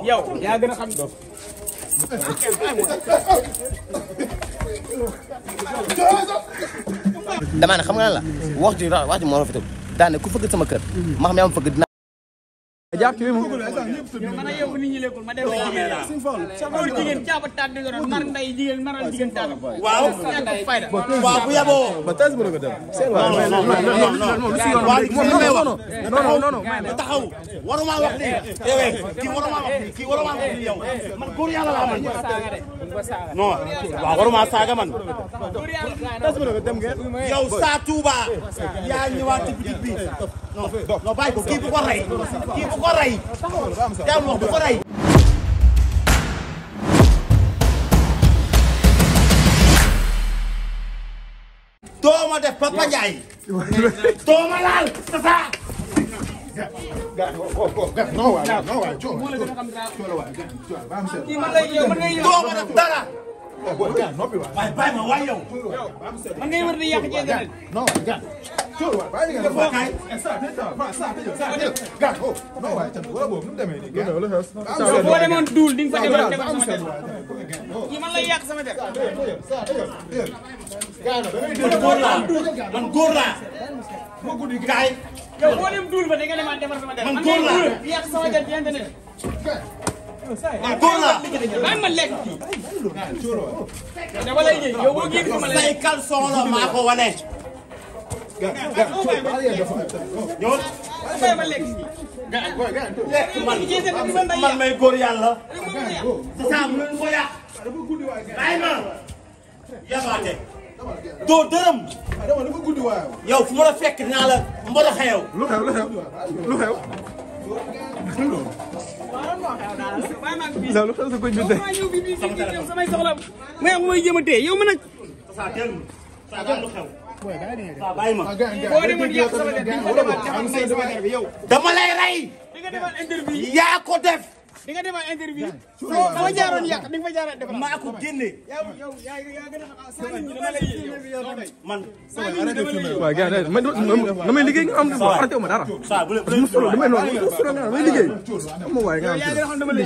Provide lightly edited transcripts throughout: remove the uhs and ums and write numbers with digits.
yow yaa gën a xam dof. damaa ne xam nga lan la wax ji moo rafetul daane ku fëgg sama kër ma xam yaa ma fëgg dinaa jàpp ci moom man ak yow nit ñi lekkul ma dem la sa góor jigéen jaaba taat di yoroon mar nday jigéen maral jigéen taat waaw fayda waaw bu yaboo ba tas bu ko dem non taxaw waruma wax lii kii waruma wax lii kii waruma wax lii yow man góor yàlla laa man non waaw waruma saaga man yow saa Touba yaa ñëwaat ci bitik bi non bàyyi ko kii bu ko rey kii bu ko rey yaa wax bu ko rey dooma def Papa Ndiaye dooma laal tata dooma def dara waaye bàyyi ma waay yow man ngay wër di yàq ci internet boo demoon duul di nga fa demoon defar sama der kii man lay yàq sama der man góor laa kaay yow boo dem duul ba da nga demaat defar sama der man góor laa yàq sama der ci internet man góor laa bàyyi ma lekk kii dama lay jël yow boo génn ma lay say caleçon la maa ko wane ñëwal bàyyi ma lekk man may góor yàlla c'est ça mu ko yàq bàyyi ma yabaate doo dërëm yow fu ma la fekk dinaa la mbodo xeew lu xew loolu xew sa koñ bi tey samay soxla mooy jëm a tee yow ma nag saa teel lu xew saa bàyyi ma boo demoon yàq sama der di nga demaat defar say sama der bi yow dama lay rey di nga defaat interview yaa ko def di nga defaat interview foo jaaroon yàq di nga fa jaaraat defar maa ko génne yow yaa gën a xam saa nit ñi dama lay man waaw gars yi man damay liggéey nga am arrêté ma dara saa bu damay liggéey am waay nga am yaa gën a xam dama lay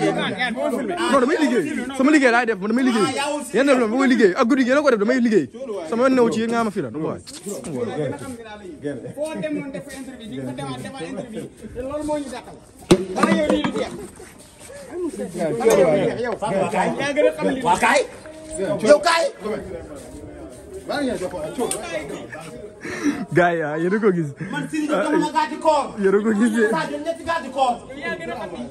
boo filmé non damay liggéey sama liggéey laay def man damay liggéey yéen def damay liggéey ak guddi gi yéen a ko def damay liggéey sama yoon new ci nga ma fi la waay foo demoon def interview di nga fa demaat defar interview te loolu moo ñu dàqal wala yow lii du jeex yow yaa gën a xam li waa kaay yow kaay gars yi yéen a ko gis man Sidi Diop dama la gàddi koor yéen a ko gis de saa jël ñetti gàddi koor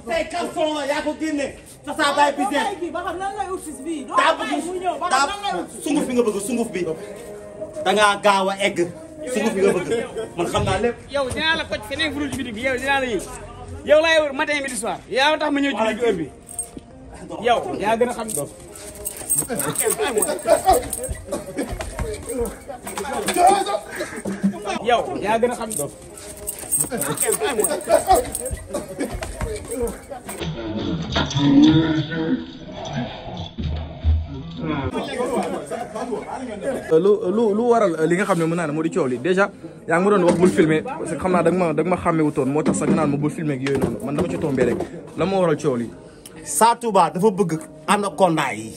say caleçon la yaa ko génne sa saa bàyyi bi dee daa sunguf bi nga bëgg sunguf bi da ngaa gaaw a egg sunguf bi nga bëgg man xam naa lépp yow dinaa la koj feneen furul ci bitig bi yow dinaa la yëg yow laay wër matin midi soir yaa tax ma ñëw ci bitig heure bi yow yaa gën a xam dof yow yaa gën a xam dof lu waral li nga xam ne mën naa ne moo di coow li déjà yaa ngi ma doon wax bul filmer parce que xam naa da nga ma xàmmewutoon moo tax sax nga naan ma bul filmer ak yooyu noonu man dama ci tombé rek lan moo waral coow li Sa Touba dafa bëgg anaconda yi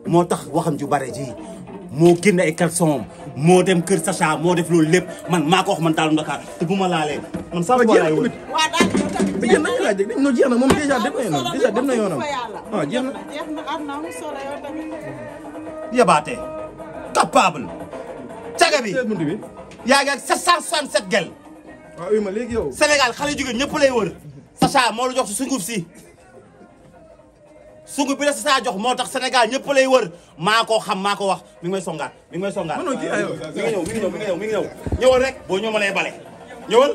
moo tax waxam ju bare ji moo génne ay caleçon moo dem kër Sacha moo def loolu lépp man maa ko wax man Taalum Dakar te bu ma laalee man Sa Touba laay wër. waaw daal nañu laaj rek non jeex na moom déjà dem na yoonam waaw jeex na. yabaate capable caga bi yaa ngi ak 767 gel waaw oui ma léegi yow. Sénégal xale jigéen ñëpp lay wër Sacha moo la jox si sunguf si sunguf bi la Sacha jox moo tax Sénégal ñëpp lay wër maa ko xam maa ko wax mi ngi may songaat mi ngi may songaat. non kii aywa mi ngi ñëw ñëwal rek boo ñëw ma lay bale ñëwal.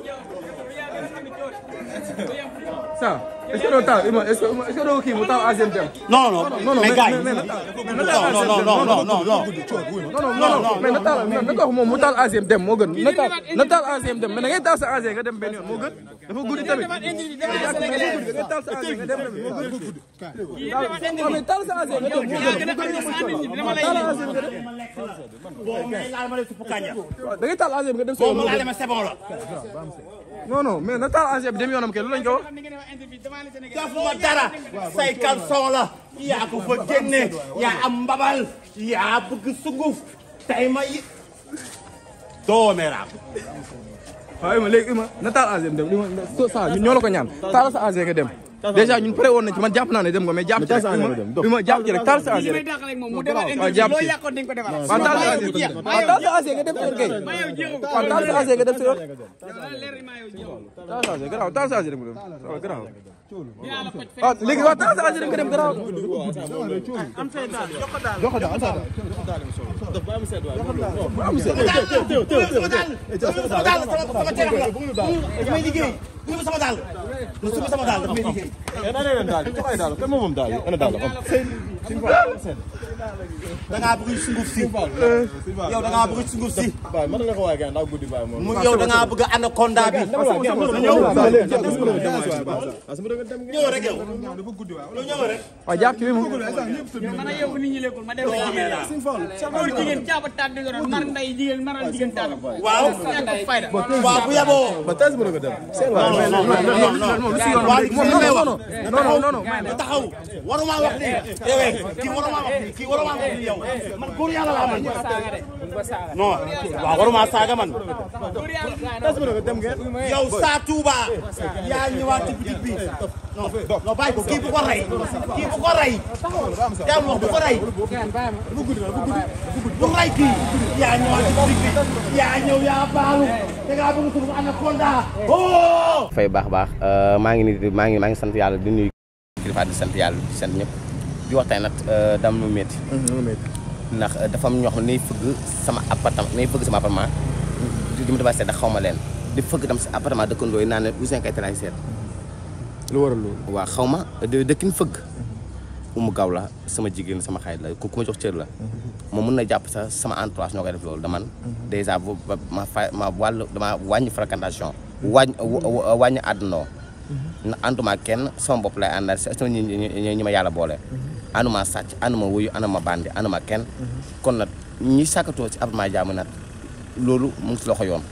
ça est-ce que doo taal est-ce que doo kii mu taal asienne dem. non mais gars yi non mais na taal moom mu taal asienne dem moo gën na taal asienne dem mais da ngay taal sa asienne nga dem benn yoon moo gën dafa guddi tamit da ngay taal sa asienne nga dem tamit moo gën mais taal sa asienne nga dem moo gën taal asienne nga dem boo may laal ma lay suppu kànja da ngay taal asienne nga dem boo ma laalee ma c'est bon la non non mais na taal AG bi dem yoonam kay lu lañ ko wax. defuma dara say caleçon la yaa ko fa génne yaa am mbabal yaa bëgg sunguf tey ma yi doomeeraam waaye ma léegi na taal AG dem li ma sa ñun ñoo la ko ñaan taal sa AG nga dem déjà ñun pare woon nañ ci man jàpp naa ne dem nga mais jàpp ci rek bi ma jàpp ci rek taal sa AG rek waaw jàpp ci waaw taal sa AG nga dem sa kay waaw taal sa AG nga dem sa yoon taal sa AG garaaw taal sa AG rek mu dem waaw garaaw waaw léegi waaw taal sa AG rek nga dem garaaw sama daal sama daal daf may liggéey. kan moom daal yi ana daal la da ngaa bëgg sunguf si. yow da ngaa bëgg sunguf si. baay man nga ko waay daa guddi baay moom. yow da ngaa bëgg anaconda bi. ñëw rek yow. ñëw rek. waaw jàpp ci bi moom. man a yow nit ñi lekkul ma dem sa góor jigéen caaba taat di yoroon mar nday jigéen maral jigéen taat. waaw. fayda. waaw bu yaboo. ba tas mën nga dem. non taxaw waruma wax ni kii waruma wax ni kii waruma wax ni yow man góor yàlla laa man non waaw waruma saaga man yow saa Touba yaa ñëwaat ci boutique bi non bàyyi ko kii bu ko rey kii bu ko rey yaa wax bu ko rey bu rey kii yaa ñëwaat ci boutique bi yaa ñëw yaa baalu da ngaa bëgg tudd anaconda fay baax maa ngi sant yàlla di nuyu kilifa di sant yàlla di sant ñëpp di wax tey nag dam lu métti ndax dafa am ñoo xam ne nay fëgg sama appartement di ma dafa seet xaw ma leen di fëgg dem si appartement dëkkandoo yi naan ne Ouzin Keita laay seet lu waral loolu waaw xaw ma dëkkin fëgg umu gaaw la sama jigéen sama xarit la ku ma jox cër la moom mën na jàpp sax sama entourage ñoo koy def loolu daman dèjà dama wàññi fréquentation wàññi àddunoo na ànduma kenn sama bopp lay àndal sama ñi ma yàlla boole ànduma sàcc ànduma wuyu ànduma bandi ànduma kenn kon nag ñi sàkkatoo ci appartement jaamu nag loolu mu ngi si loxo yoon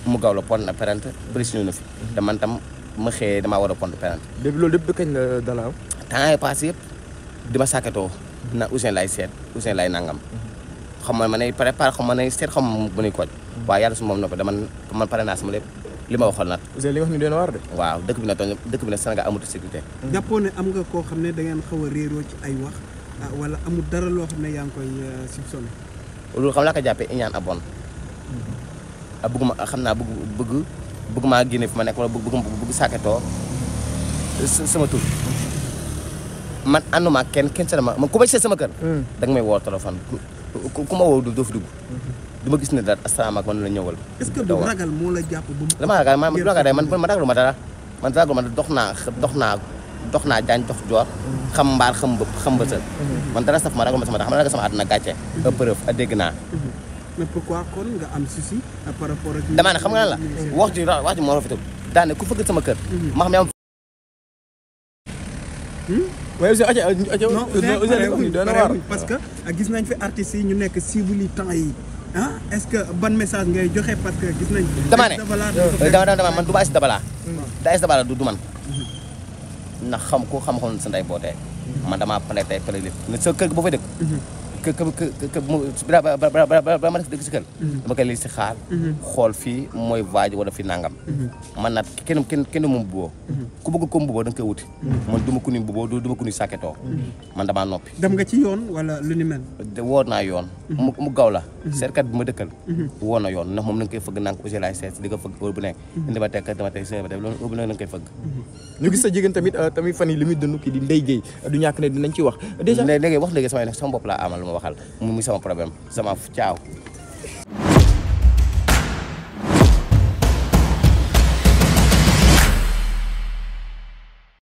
mu gaaw la pont na plainte pression na fi te man tam ma xëyee damaa war a pont plainte depuis loolu depuis kañ la dalaaw temps yi passé yëpp dima sàkkatoo na Ouzin lay seet Ouzin lay nangam xam ma ne préparé xam ma ne seet xam ma bu nuy kooj waaye yàlla su moom na ko man pare naa sama lépp li ma waxoon nag Ouzin li wax ni doon war de waaw dëkk bi nag Sénégal amatu sécurité jàppoo ne am nga koo xam ne da ngeen xaw a réeroo ci ay wax wala amul dara loo xam ne yaa ngi koy soupçonné loolu xam laa ko jàppee iñaan abon bëgguma xam naa bëgg maa génne fi ma nekk wala bëgg sàkkatoo sama tur man ànduma kenn sama man ku may seet sama kër da nga may woo téléphone ku ma woo doo fi dugg du ma gis ne daal asalaamaaleykum man la ñëwal. est-ce que du ragal moo la jàpp ba mu. dama ragal man ragaluma dara man ragaluma dox naa jaañ dox joor xam mbaar xam bëpp xam bësël man dara saf ma ragaluma sama dara xam ragal sama àdduna gàcce preuve a dégg naa mais pourquoi kon nga am souci par rapport ak. damaa ne xam nga lan la wax ji moo rafetul daane ku fëgg sama kër ma xam ne mais Ouzin parce que gis nañ fi artistes yi ñu nekk cible yi temps yi est-ce que ban message ngay joxe parce que gis nañ. dama man du ma Aziz Dabala. da Aziz Dabala du man. ndax xam sa ndey bootee. man damaa pare tey pare lépp ne sa kër boo fay dëkk. ba ma dëkk si kër. dama koy lii si xaar. xool fii mooy waaj wala fii nangam. man nag kenn moom buboo. ku bëgg ko mbuboo da nga koy wuti. man du ma ku ni mbuboo du ma ku ni sàkketoo. man damaa noppi. dem nga ci yoon wala lu ni mel. woo naa yoon. mu gaaw la. seetkat bi ma dëkkal. woo na yoon ndax moom na nga koy fëgg naa ko Ouzin laay seet di ko fëgg heure bu nekk. indi ma teg loolu heure bu nekk na nga koy fëgg. ñu gis sa jigéen tamit fan yi li muy dund kii di Ndeye Gueye du ñàkk ne dinañ ci wax. déjà léegi wax léegi sama bopp laa amal lu ma waxal mu sama problème sama caaw.